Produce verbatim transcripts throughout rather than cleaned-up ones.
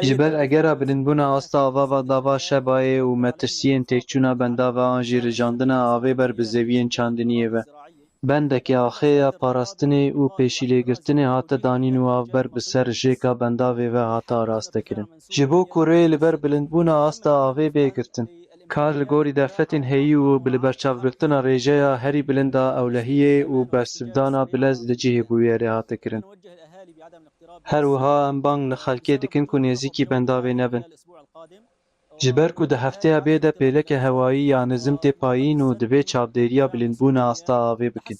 Ji ber egera bilindbûna asta ava Bendava Şebayê û metirsiyên têkçûna bendava an jî rijandina avê ber bi zeviyên çandiniyê ve, bendeke axê ya parastinê û pêşîlêgirtinê hate danîn û av ber bi ser jêka bendavê ve hate arastekirin. Ji bo ku rê li ber bilindbûna asta avê bê girtin, kar li gorî derfetên heyî û bi li berçavgirtina rêjeya herî bilind a ewlehiyê û bersivdana bilez li cihê bûyerê hate kirin. Her wiha em bang li xelkê dikin ku nêzîkî bendavê nebin. Ji ber ku di hefteya bê de pêleke hewayî ya nizim tê payîn û divê çavdêriya bilindbûna asta avê bikin.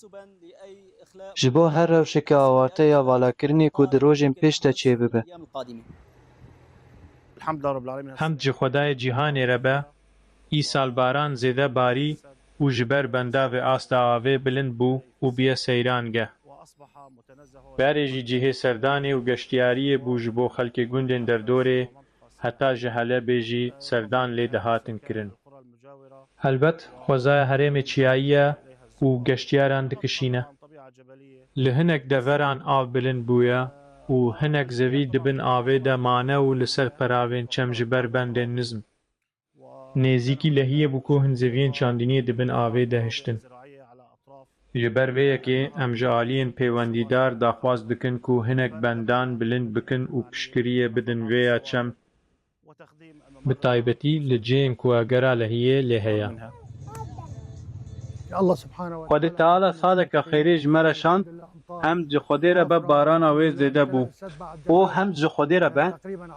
Ji bo her rewşeke awarte ya valakirinê ku di rojên pêş de çêbibe. Hemd ji Xwedayê cîhanê re be, îsal baran zêde barî û ji ber bendavê asta avê bilind bû û biye seyran geh. Berê jî cihê serdanê û geştiyariyê bû ji bo xelkê gundên derdorê, heta ji Helebê jî serdan lê dihatin kirin. Helbet xwezaya herêmê çiyayî ye û geştiyaran dikişîne. Li hinek deveran av bilind bûye û hinek zevî di bin avê de mane û li ser peravên çem ji ber bendên nizm. Nêzîkî lehiyê bû ku hin zeviyên çandiniyê di bin avê de hiştin. Ji ber vê yekê em ji aliyên pêwendîdar daxwaz dikin ku hinek bendan bilind bikin û piştgiriyê bidin vê ya çem, bi taybetî li cihên ku egera lehiyê lê heye. Xwedê Teala saleke xêrê ji me re şand, hemd ji Xwedê re be barana wê zêde bû û hemd ji Xwedê re be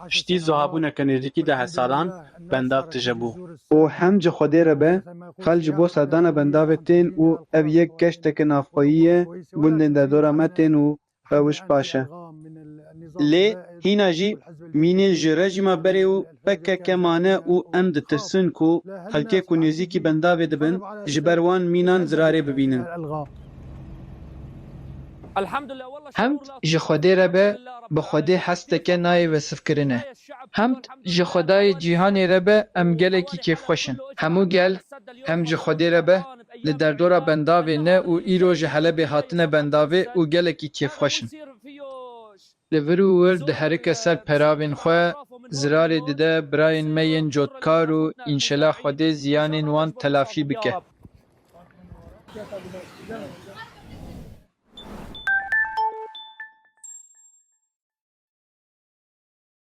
piştî zuhabûneke nêzîkî deh salan bendav tije bû. Û hemd ji Xwedê re be xelk ji bo serdana bendavê tên û ev yek geşteke navxweyî ye, gundên derdora me tên û rewş baş e. Lê hîna jî mînên ji rejîma berê û P K K mane û em ditirsin ku xelkê ku nêzîkî bendavê dibin ji ber wan mînan zirarê bibînin. Hemd ji Xwedê re be, bi Xwedê hesteke nayê wesifkirine. Hemd ji Xwedayê cîhanê re be, em gelekî kêfxweş in. Hemû gel, hemd ji Xwedê re be, li derdora bendavê ne û îro ji Helebê hatine bendavê û gelekî kêfxweş in. Li vir û wir diherike ser peravên xwe, zirarê dide birayên me yên cotkar û înşela Xwedê ziyanên wan telafî bike.